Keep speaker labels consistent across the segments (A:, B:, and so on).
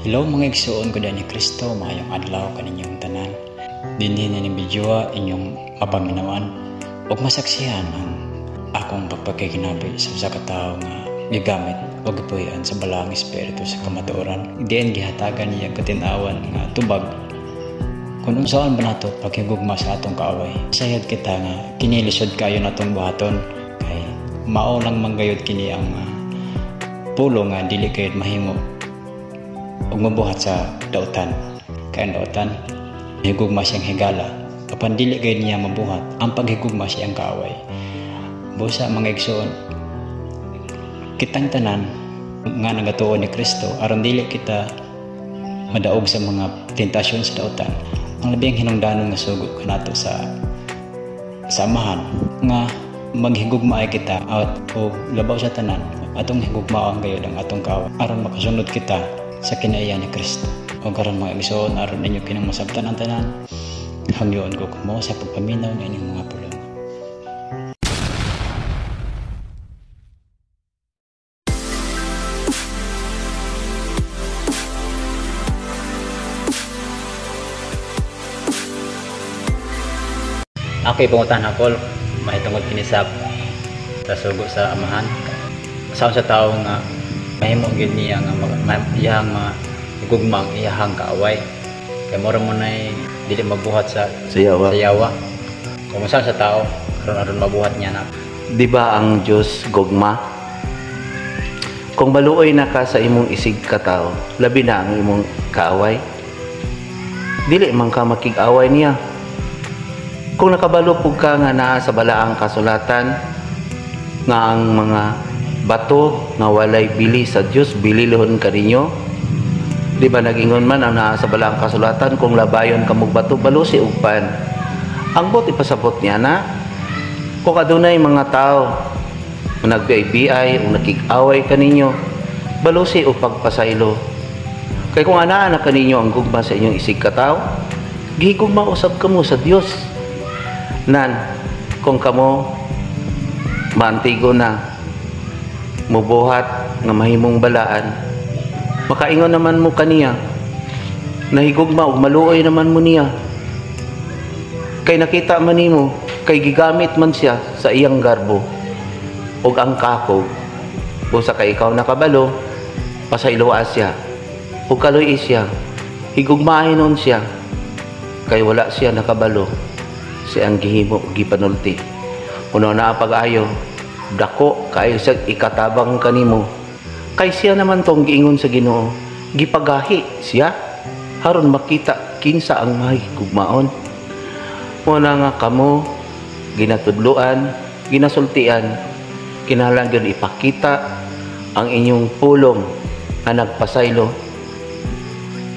A: Hello mga igsuon ko ni Kristo, maayong adlaw kaninyong tanan. Dinhi na ning video inyong mapaminawan ug masaksihan ang akong pagpakigkinabuhi sa usa ka tawo nga gigamit o gipuy-an sa Balaang Espiritu sa kamatuoran. Diin gihatagan niya katin-awan nga tubag kung unsaon ba nato paghigugma sa atong kaaway. Sayad kita nga kini lisod kayo natong buhaton kay mao lang manggayod kini ang pulo nga dili kayod mahimo ug mabuhat sa dautan. Kay ang dautan higugma siyang higala, apan dili gayud niya mabuhat ang paghigugma siyang kaaway. Busa mga igsoon, kitang tanan nga nagatuo ni Kristo aron dili kita madaog sa mga tentasyon sa dautan. Ang labing hinungdanon nga sugo kanato sa samahan nga maghigugma ay kita at o labaw sa tanan atong higugmaon gayud ang atong kaaway aron makasunod kita sa kinaiya ni Kristo. O karon mga igsoon, aron ninyo kinang masabtan ang tanan, hangyoon ko kamo sa pagpaminaw ng inyong mga pulong. Okay, pangutan ako mahitungod kini sa sugo sa amahan. Sa sa tawo nga mahimo gyud niya nga iyang gugmang iyang kaaway. Kay mura mo nay dili mabuhat sa sayawa. Kung saan sa tao aron aron mabuhat niya na.
B: Di ba ang Dios gugma? Kung maluoy na ka sa imong isig katao, labi na ang imong kaaway. Dili man ka makig-away niya. Kung nakabalo pug ka nga naa sa balaang kasulatan nga ang mga bato nga walay bili sa Dios bililhon kaninyo, di ba nagingon man ang naa sa balaang kasulatan kung labayon kamog bato balusi og pan. Ang bot ipasabot niya na kung adunay mga tao nagbiay-biay o nakig-away kaninyo, balusi og pagpasaylo. Kay kung anaa na kaninyo ang gugma sa inyong isig katawo, gihigugma usab kamo sa Dios. Nan kung kamo maantigo na mubuhat nga mahimong balaan, makaingon naman mo kaniya, nahigugma ug maluoy naman mo niya. Kay nakita man nimo, kay gigamit man siya sa iyang garbo ug ang kakog. Busa kay ikaw nakabalo, pasayloa siya ug kaluy siya, higugmahin nun siya, kay wala siya nakabalo siya ang gihimo gipanulti. Kuno naa pag-ayo, dako kaayo siya ikatabang kanimo. Kay siya naman tong giingon sa Ginoo, gipagahi siya aron makita kinsa ang mahigugmaon. Muna nga kamo ginatudloan, ginasultian, kinahanglan gyud ipakita ang inyong pulong nga nagpasaylo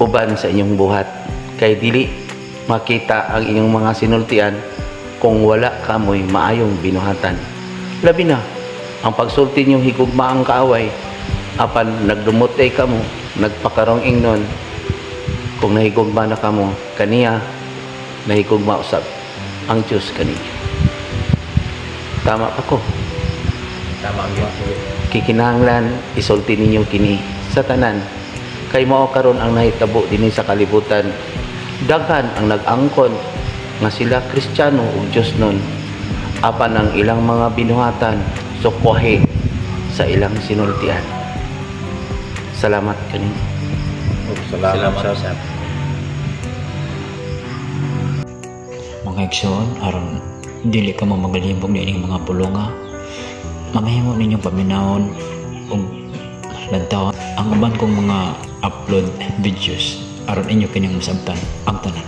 B: uban sa inyong buhat. Kay dili makita ang inyong mga sinultian kung wala kamoy maayong binuhatan. Labi na ang pagsulti ninyong higugma ang kaaway, apan nagdumot ay kamo, nagpakarong ingnon, kung nahigugma na kamo kaniya, nahigugma usab ang Dios kaniya. Tama pa ko?
A: Tama gyud.
B: Kikinahanglan isulti ninyo kini sa tanan, kay mao karon ang nahitabo dinhi sa kalibutan. Daghan ang nag-angkon nga sila Kristiyano ug Dios nun, apan ang ilang mga binuhatan sukwahi sa ilang sinultian. Salamat kaninyo.
A: Salamat, salamat. Mga igsoon, aron dili ka mo magalibog niining mga pulonga, mamahimo ninyong paminawon ug lantawan ang uban kong mga upload videos aron inyo kining masabtan ang tanan.